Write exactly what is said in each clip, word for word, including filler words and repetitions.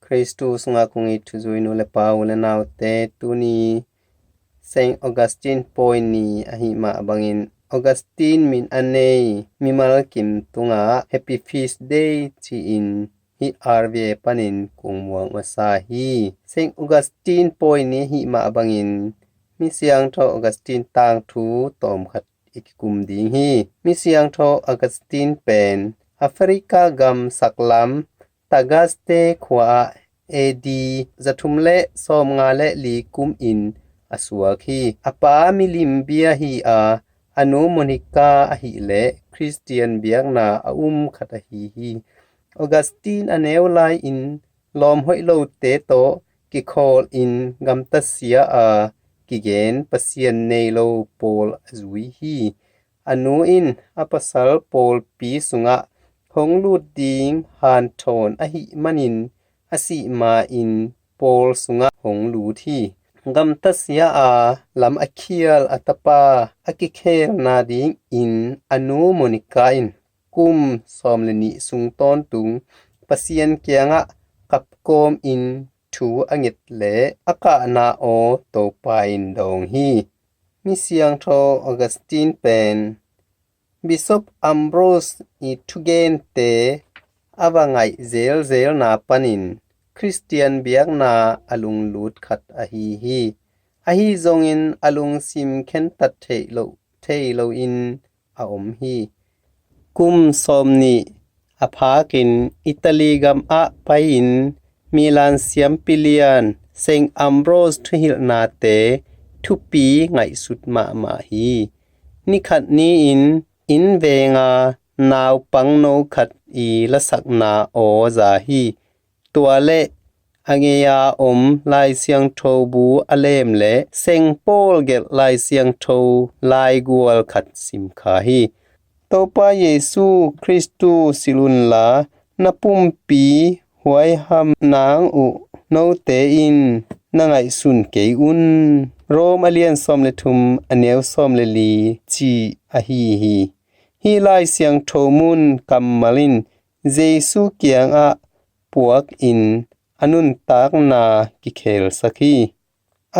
Khristu sungah kong it thuzui nu le pa, u le naute, tuni Saint Augustine pawi ni ahih mah bangin, Augustine min a nei mimal kim tungah Happy Feast Day ci-in hih R V A panin kong muak masa hi. Saint Augustine pawi ni ahih mah bangin, mi siangtho Augustine tangthu tawmkhat i kikum ding hi. Mi siangtho Augustine pen Africa gam saklam Tagaste khua ah A D zathum le sawmnga le li kum in a suak hi. A pa milim bia hi a, a nu Monica ahih leh Khristian biakna a um khat ahi hi. Augustine a neu lai-in lawm hoih lote tawh kikhawl in gamtasia a kigen Pasian nei lo pawl a zui hi. A nu in a pasal pawlpi sungah hong lut ding hanthawn ahih manin a sih ma-in pawl sungah hong lut hi. Gamtasia a lam a khial a tapa a kikhelna dingin a nu Monica in kum sawm le nih sung tawntung Pasian kiangah kapkawm in thu a nget le a kahna aw Topa in dawng hi. Mi siangtho Augustine pen Bishop Ambrose i thugente a va ngaih zelzelna panin Khristian biakna a lunglut khat ahi hi. Ahi zongin a lungsim khentat theih lo, thei loin a om hi. Kum sawm nih a phakin Italy gam ah pai-in Milan siampi lian Saint Ambrose thuhilhnate thupi ngaihsut mahmah hi. Nikhat ni-in inn venga naupang no khat i lasakna aw za hi. Tua le a ngei-a om Lai Siangtho bu a lem le Saint Paul gelh Lai Siangtho laigual khat sim kha hi. Topa Jesu Khristu silh unla, na pumpi huaiham nang uh note in na ngaihsun kei un. Rom a lian sawm le thum a neu sawm le li ci ahi hi. Hih Lai Siangtho mun kammal in Jesu kiangah puak in a nuntakna kikhelsak hi.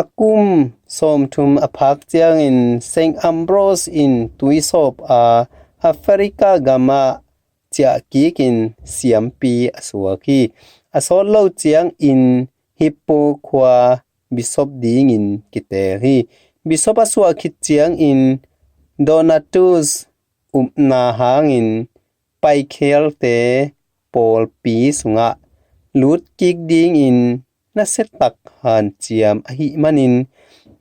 A kum sawmthum a phak ciangin Saint Ambrose in tuisawp a Africa gamah ciahkik in siampi a suak hi. A sawt lo ciangin Hippo khua bishop dingin kiteel hi. Bishop a suah khit ciangin Donatus upna hangin paikhialte pawlpi sungah lutkik dingin nasiatak hanciam ahih manin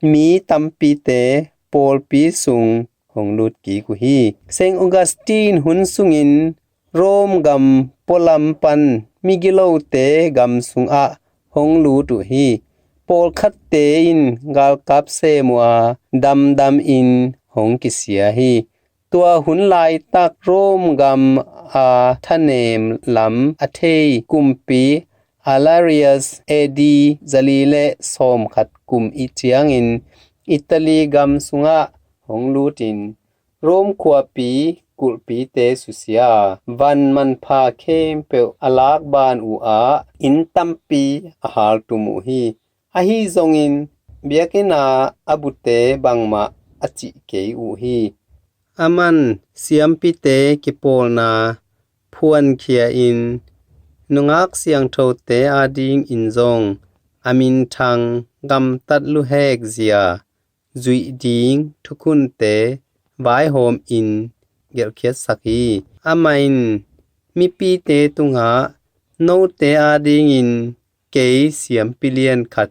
mi tampite pawlpi sung hong lutkik uh hi. Saint Augustine hun sungin Rome gam pualam pan migilote gam sungah hong lut uh hi. Pawlkhatte in galkap sem uh a damdam in hong kisia hi. Tua hun laitak Rome gam a thanem lam a thei kumpi Alarius A D zali le sawmkhat kum i ciangin Italy gam sungah hong lutin Rome khuapi kulhpite susia a van manpha khempeuh a lakban uh a inn tampi a haltum uh hi. Ahi zongin biakinn a a bute bangmah a cih kei uh hi. Aman siampite kipawlna phuankhia in nungak siangthote adingin zong a minthang gamtat luhek zia zuih ding thukhunte vaihawm in gelhkhiatsak hi. Amah in mipite tungah note adingin kei siampi lian khat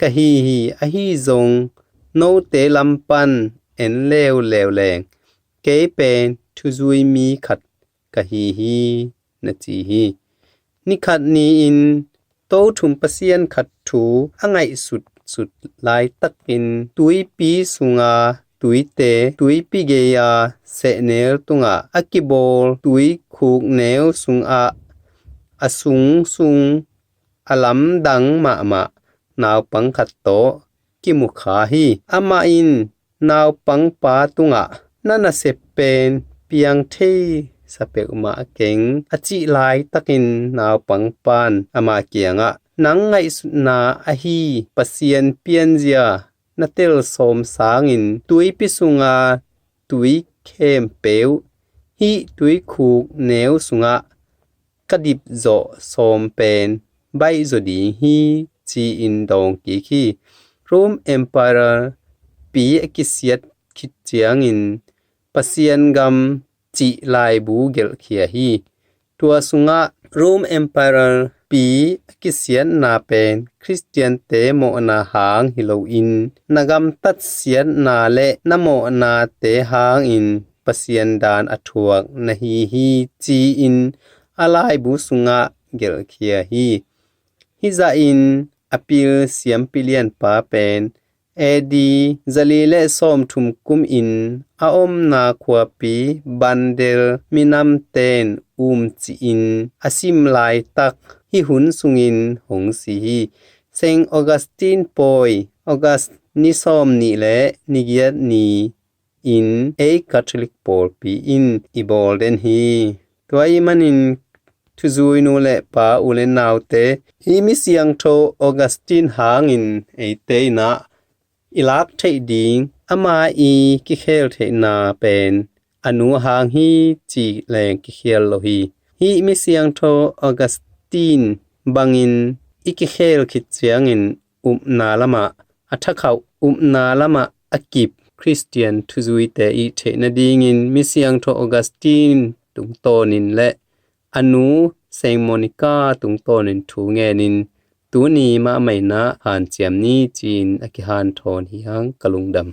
ka hi hi, ahi zong note lam pan en leuleu leng kei pen thuzui mi khat ka hi hi, na ci hi. Nikhat ni-in tothum pasian khat thu a ngaihsutsut laitakin tuipi sunga tuite tuipi gei-a sehnel tungah a kibawl tuikhuk neu sungah a sungsung a lamdang mahmah naupang khat tawh kimukha hi. Amah in naupangpa tungah na nasep pen piang thei sa peuhmah keng a cih laitakin naupangpan ama kiangah Nang ngaihsutna ahi Pasian pianzia na tel sawm sangin tuipi sunga tui khempeuh, hih tuikhuk neu sungah ka dipzawh sawm pen baihzaw ding hi, ci-in dawng kik hi. Rome Emperor pi a kisiat khit ciangin Pasian gam cih laibu gelhkhia hi. Tua sungah Rome Emperor pi a kisiatna pen Khristiante mawhna hang hi loin na gamtat siatna le na mawhnate hangin Pasian daan a thuak na hi hi, ci-in a laibu sungah gelhkhia hi. Hih zahin a pil siampi lianpa pen A D zali le sawmthum kumin a omna khuapi Bandel minamten umcihin a sim laitak hih hun sungin hong si hi. Saint Augustine pawi August ni sawmnih le ni giat ni in ei Catholic pawlpi in i bawl den hi. Tua ahih manin thuzuinu le pa u le naute, hih mi siangtho Augustine hangin eite in ah i lak theih ding ama i kikhel theihna pen a nu hang hi ci leng kikhial lo hi. Hih mi siangtho Augustine bangin i kikhel khit ciangin upna lamah a thakhauh, upna lamah a kip Khristian thuzuite i theih nadingin mi siangtho Augustine tungtawnin le a nu Saint Monica tungtawnin thu ngenin tuni mahmah in ah hanciam ni ci-in a kihanthawn hi hang. Ka lungdam.